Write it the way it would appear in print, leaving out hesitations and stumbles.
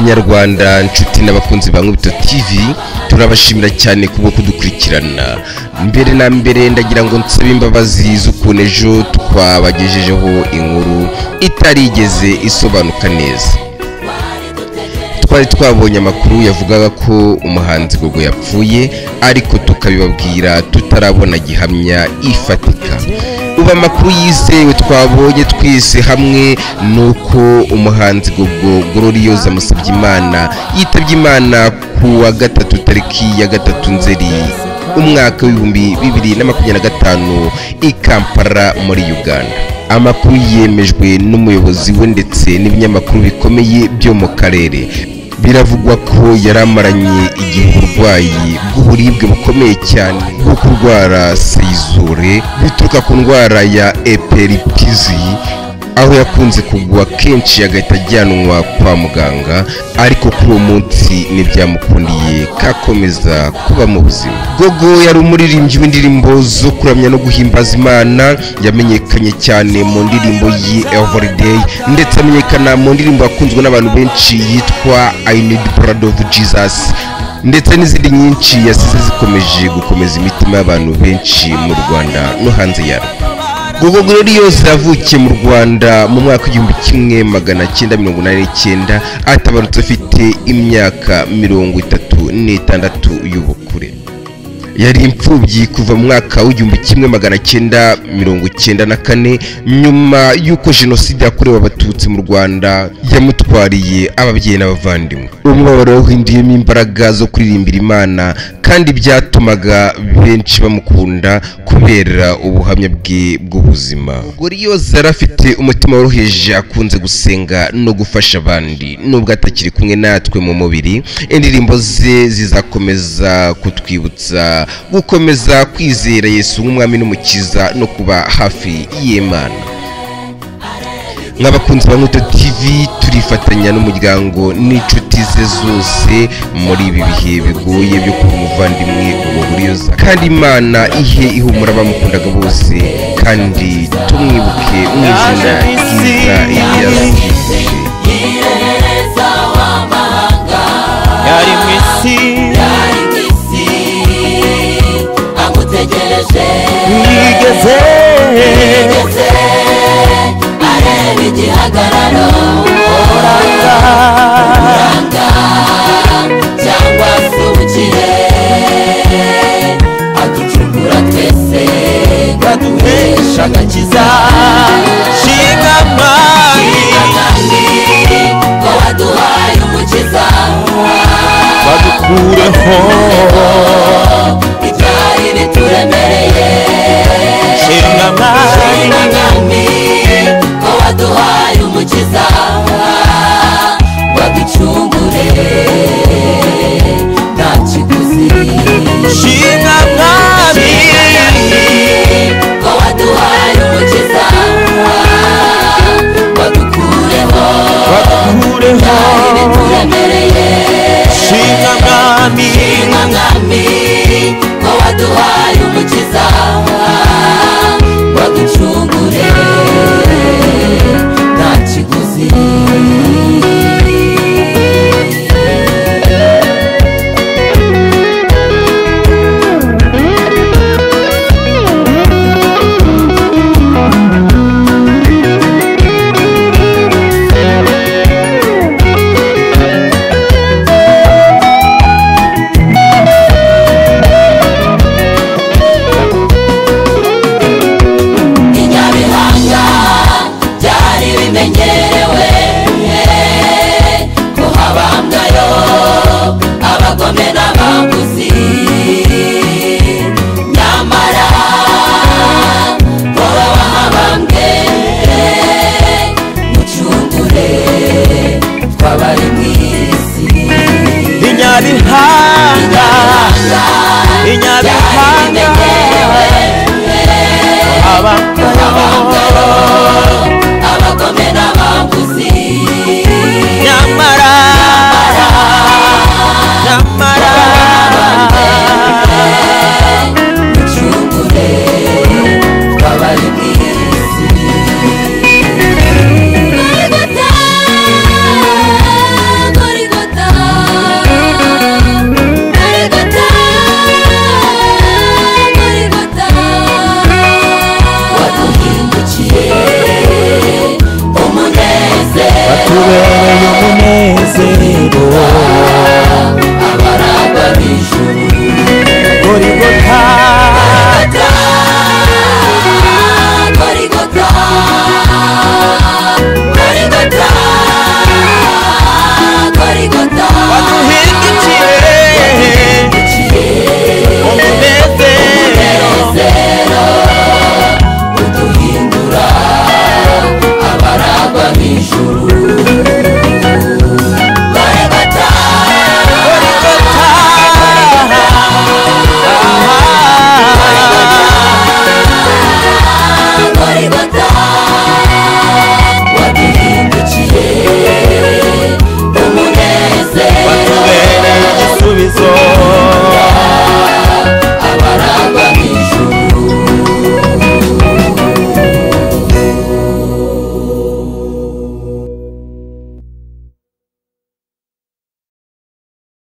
Banyarwanda nshuti n'abakunzi ba Nkubito TV, turabashimira cyane kubwo kudukurikirana. Mbere na mbere ndagira ngo nsabe imbabazi z'ukuntu ejo twabagejejeho inkuru itarigeze isobanuka neza. Twari twabonye amakuru yavugaga ko umuhanzi Gogo yapfuye, ariko tukabibabwira tutarabona gihamya ifatika. Ubu amakuru yizewe twabonye twese hamwe nuko umuhanzi Gogo Gloriose Musabyimana yitabye Imana ku wa gatatu tariki ya 3 Nzeri umwaka w'2025 i Kampala muri Uganda. Amakuru yemejwe n'umuyobozi we ndetse n'ibinyamakuru bikomeye byo mu karere. Biravugwa ko yaramaranye igihe uburwayi bw'uburibwe bukomeye cyane bwo kurwara seyizure bituruka ku ndwara ya epilepsy, aho yakunze kugwa kenshi agahita ajyanwa kwa muganga, ariko kuri uwo munsi ntibyamukundiye kakomeza kuba mu buzima. Gogo yari umuririmbyi w'indirimbo zo kuramya no guhimbaza Imana, yamenyekanye cyane mu ndirimbo ye Everyday, ndetse amenyekana mu ndirimbo yakunzwe n'abantu benshi yitwa I Need Blood of Jesus, ndetse n'izindi nyinshi yasize zikomeje gukomeza imitima y'abantu benshi mu Rwanda no hanze yarwo. Gogo Gloriose yavukiye mu Rwanda mu mwaka 1989, atabarutse afite imyaka 36 y'ubukure. Yari imfubyi kuva mu mwaka w'1994 nyuma y'uko jenoside yakorewe Abatutsi mu Rwanda yamutwariye ababyeyi n'abavandimwe. Umubabaro wahinduyemo imbaraga zo kuririmbira Imana, kandi byatumaga benshi bamukunda kubera ubuhamya bwe bw'ubuzima. Gloriose yari afite umutima woroheje, akunze gusenga no gufasha abandi. Nubwo atakiri kumwe natwe mu mubiri, indirimbo ze zizakomeza kutwibutsa gukomeza kwizera Yesu nk'umwami n'umukiza no kuba hafi y'Imana. Nk'abakunzi ba Nkubito TV turifatanya n'umuryango n'inshuti ze zose muri ibi bihe bigoye byo kuba umuvandimwe Gogo Gloriose, kandi Imana ihe ihumura abamukundaga bose, kandi tumwibuke mu izina ryiza yasize. Yari mu isi, yigeze areba igihagararo, uburanga cyangwa se ubukire, aducungura twese baduhesha agakiza. Shinga mwami ko waduhaye umukiza, badukureho ibyari bituremereye. Shinga mwami ko waduhaye umukiza, waducungure nta kiguzi. Shinga mwami ko waduhaye umukiza, wadukureho badukureho ibyari bituremereye. Shinga mwami Shinga mwami